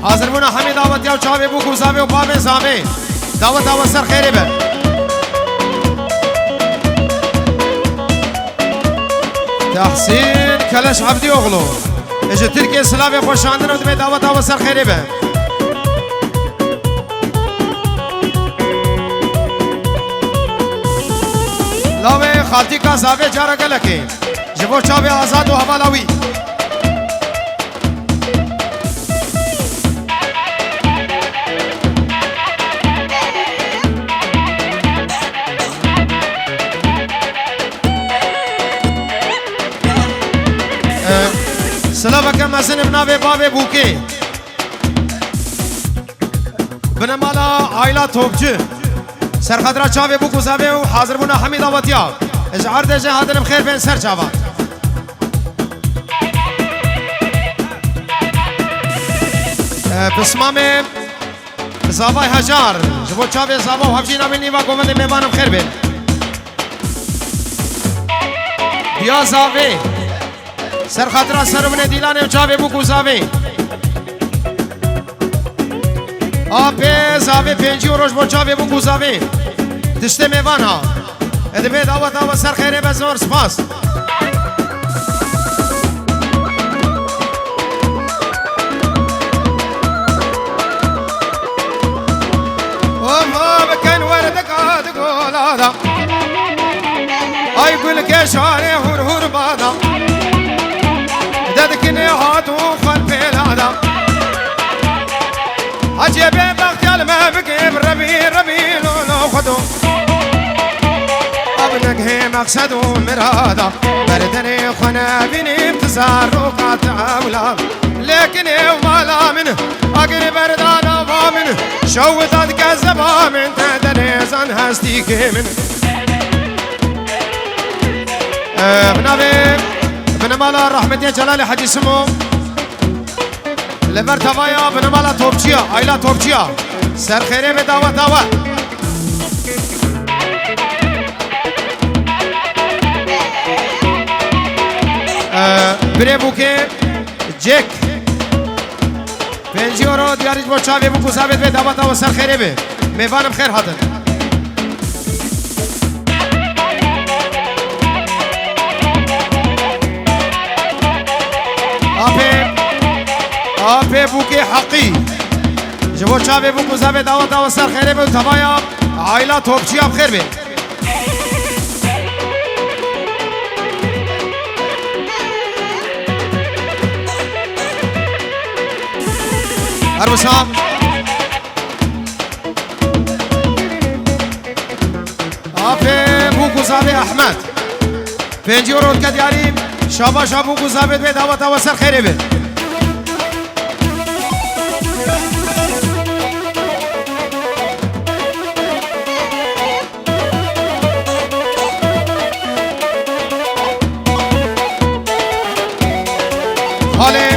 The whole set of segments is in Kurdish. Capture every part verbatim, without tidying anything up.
Hazir bûna hemî dawetiya û çavê bûk û zavê û bavê zavê. Daweta we ser xêrê be. Tahsîn Keleş Evdîoglu. Ji Tirkiyê silavê xweşandin û dibê daweta we ser xêrê be. Lawê xaltîka zavê cara gelekê. Ji bo çavê Azad û hevala wî. Silaveke mezin bi navê bavê Bûkê. Binemala Ayla Topçu. Serxatira çavê bûk û zavê û hazirbûna hemî dawetiya. Ji erdê jê hatin bi xêr bên ser çava. E, pismamê zavay Hejar. Ji bo çavê zava û hevjîna min nîva govendê mêvanim xêr bên. Diya zavê. Ser xatira ser û binê dîlanê û çavê bûk û zavê. Apê zavê pêncî û roj bo çavê bûk û zavê. Tiştê mêvan ha. E, divê daweta we ser xêrê be, zor spas. Ova bikin werdika di gola da. Ay gulkê şarê hur hur bada. Dedikine hat û xwel pêla da. Hacê bê bextiyal me bike bi rebî rebî lo lo xwedo. Ev negihê meqsed û mirada. Berdenê xwe nebînim ti zaroka ti ewlad. Lêkin ê mala min, agir berda nava min, şew dad kezeba min, te denêzan hestîkê min. Ee, bi navê, bi nemala rahmetê Celalê Hecî Simo, li ber tevaya bi nemala Topçiya, Ayla Topçiya, ser xêrê be daweta we. Ee, birê Bûkê, Cek. Pêncî euro diyarî ji bo çavê bûk û zavê divê daweta we ser xêrê be. Mêvanim xêr hatin. Apê, apê bûkê heqî. Ji bo çavê bûk û zavê daweta we ser xêrê be û tevaya Ayla Topçiya bi xêr be. Her wisa. Apê bûk û zavê Ehmed. Pêncî euro dike diyarî. Şabaşa bûk û zavê divê daweta we ser xêrê be. Xalê,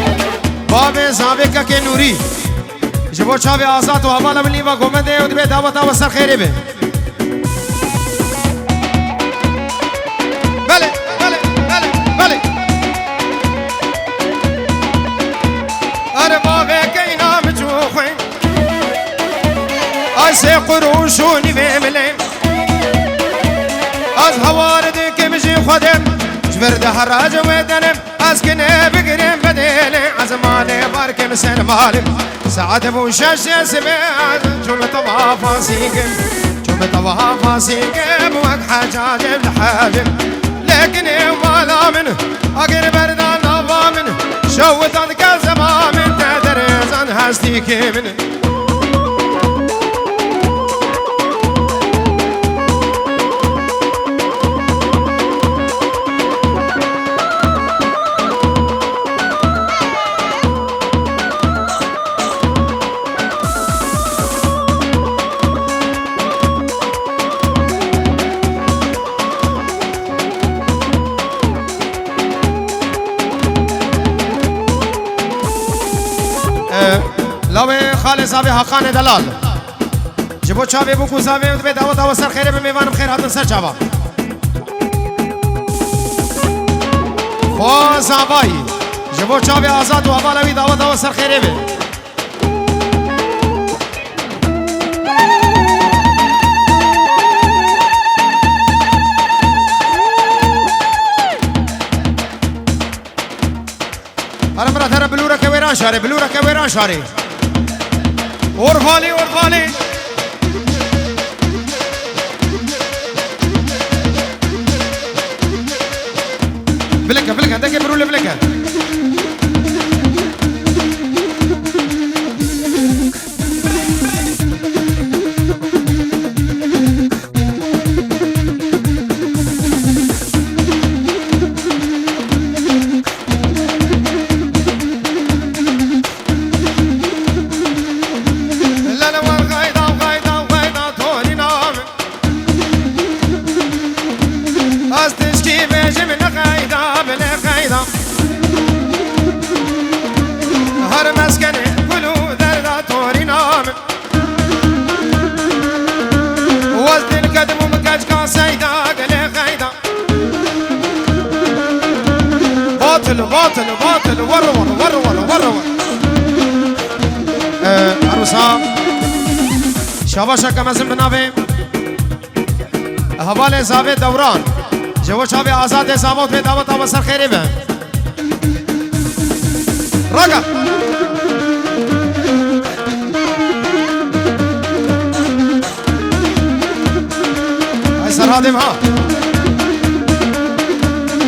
bavê zavê kekê Nûrî. Ji bo çavê Azad û hevala min Lîva Gomedê û dibê daweta we ser xêrê be. Belê, belê, belê, belê. Are bavê keyna min çû xwe. Ay sê qurûş û nîvê milê. Ez hewar dikim ji Xwedê, ji vir de herac wê denim, ez kine bigirim bedêlê, ez malê barkim ser malim. Saet bû şeşê sibê, ez çûme tava fasîkim, çûme tava fasîkim, wek hecacê li hebim. Lêkin ê mala min, agir berda nava min, şew dan kezeba min, te derêzan hestîkê min. Lawê xalê zavê Hakanê Delal. Ji bo çavê bûk û zavê divê daweta we ser xêrê be, mêvanim xêr hatin ser çava. Xo zavayî. Ji bo çavê Azad û hevala wî daweta we ser xêrê be. Şarê, bilûreke wêran şarê. Orvalî, orvalî. Bilike, bilike, deke birûle bilike. Lele war gayda, gayda, gayda, torîna min. Ez tişkî bêjim ne gayda, bile gayda. Her meskenê gul û derda torîna min. Wez din kedim û min keçka seyda, gelê gayda. Batil, batil, batil, war, war, war, war, war, war. Ee, Arûsa, şavaşeke mezin bi navê Hevalê Zavê Dewran. Ji bo çavê Azadê Zavot bê dawet ava ser xêrê be. Raga. Ay Serhadê ha.